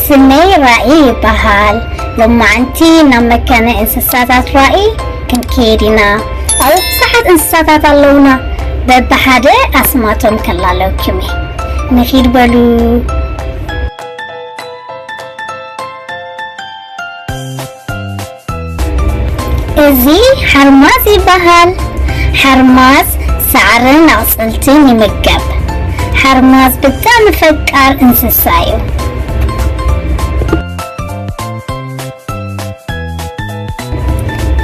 ስመይ ራኢ ይበሃል። ሎማዓንቲ ናብ መካነ እንስሳታት ራኢ ክንከይድ ኢና። ኣብኡ ብዙሓት እንስሳታት ኣለዉና። በብሓደ ኣስማቶም ከላለውኩም እየ። ንኺድ በሉ። እዚ ሓርማዝ ይበሃል። ሓርማዝ ሳዕርን ኣቑፅልትን ይምገብ። ሓርማዝ ብጣዕሚ ፈቃር እንስሳ እዩ።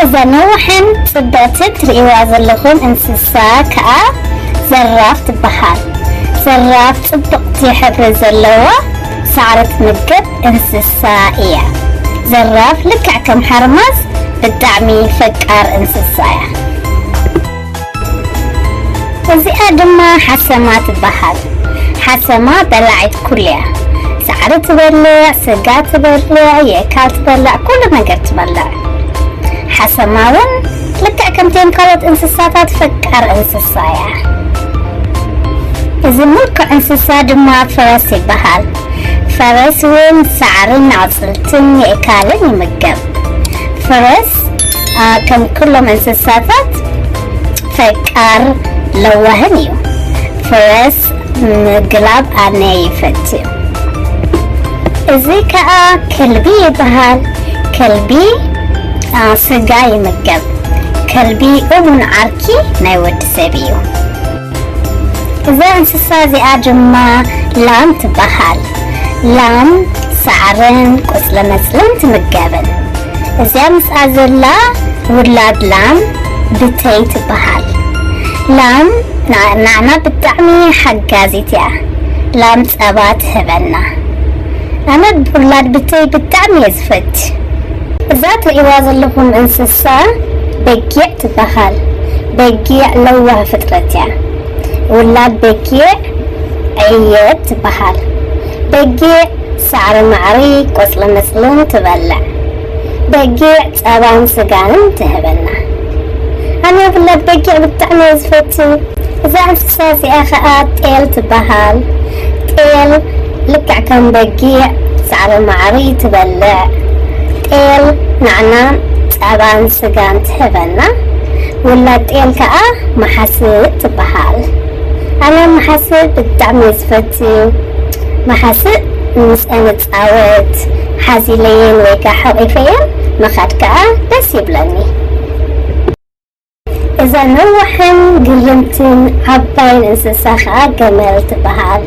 እዛ ነዋሕን ፅብቕትን ትርእይዋ ዘለኹም እንስሳ ከዓ ዘራፍ ትበሃል። ዘራፍ ፅብቕቲ ሕብሪ ዘለዋ ሳዕሪ ትምገብ እንስሳ እያ። ዘራፍ ልክዕ ከም ሓርማዝ ብጣዕሚ ፈቃር እንስሳ እያ። እዚኣ ድማ ሓሰማ ትበሃል። ሓሰማ በላዒት ኩሉ እያ። ሳዕሪ ትበልዕ፣ ስጋ ትበልዕ፣ የእካል ትበልዕ፣ ኩሉ ነገር ትበልዕ። ሓሰማ እውን ልክዕ ከምተን ካልኦት እንስሳታት ፈቃር እንስሳ እያ። እዚ ምልኩዕ እንስሳ ድማ ፈረስ ይበሃል። ፈረስ እውን ሳዕርን ኣቑፅልትን የእካልን ይምገብ። ፈረስ አ፣ ከም ኩሎም እንስሳታት ፈቃር ለዋህን እዩ። ፈረስ ምግላብ ኣነ ይፈትዩ። እዚ ከዓ ከልቢ ይበሃል። ከልቢ አ፣ ስጋ ይምገብ። ከልቢ እሙን ዓርኪ ናይ ወዲ ሰብ እዩ። እዛ እንስሳ እዚኣ ድማ ላም ትበሃል። ላም ሳዕርን ቆፅለመፅልን ትምገብን። እዚኣ ምስኣ ዘላ ውላድ ላም ብተይ ትበሃል። ላም ና- ንዓና ብጣዕሚ ሓጋዚት እያ። ላም ፀባ ትህበና። ኣነ ውላድ ብተይ ብጣዕሚ እየ ዝፈት። እዛ ትርእይዋ ዘለኹም እንስሳ በጊዕ ትበሃል። በጊዕ ለዋህ ፍጥረት እያ። ውላድ በጊዕ ዕየት ትበሃል። በጊዕ ሳዕሪ ማዕሪ ቆፅሊ መፅልን ትበልዕ። በጊዕ ፀባን ስጋንን ትህበና። ኣነ ውላድ በጊዕ ብጣዕሚ እየ ዝፈቱ። እዛ እንስሳ እዚኣ ኸኣ ጤል ትበሃል። ጤል ልክዕ ከም በጊዕ ሳዕሪ ማዕሪ ትበልዕ። ጤል ንዓና ጸባን ስጋን ትህበና። ውላድ ጤል ከኣ መሓስእ ትበሃል። ኣነ መሓስእ ብጣዕሚ እየ ዝፈቱ። መሓስእ ምስአን እጻወት፣ ሓዚለየን ወይ ከኣ ሓቂፈየን ምኻድ ከኣ ደስ ይብለኒ። እዛ ነዋሕን ግርምትን ዓባይን እንስሳ ኸኣ ገመል ትበሃል።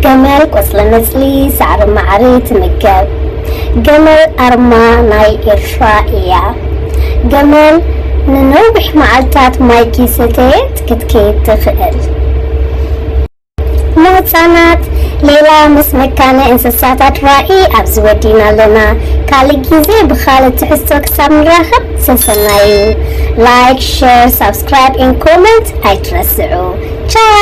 ገመል ቆጽሊ መጽሊ ሳዕሪ ማዕሪ ትምገብ። ገመል ኣርማ ናይ ኤርትራ እያ። ገመል ንነዊሕ መዓልታት ማይ ከይሰተየት ክትከይድ ትኽእል። ንህፃናት ሌላ ምስ መካነ እንስሳታት ራኢ ኣብዚ ወዲና ኣለና። ካልእ ግዜ ብኻልእ ትሕዝቶ ክሳብ ንራኸብ ሰሰናዩ። ላይክ፣ ሸር፣ ሳብስክራይብ and ኮመንት ኣይትረስዑ። ቻው!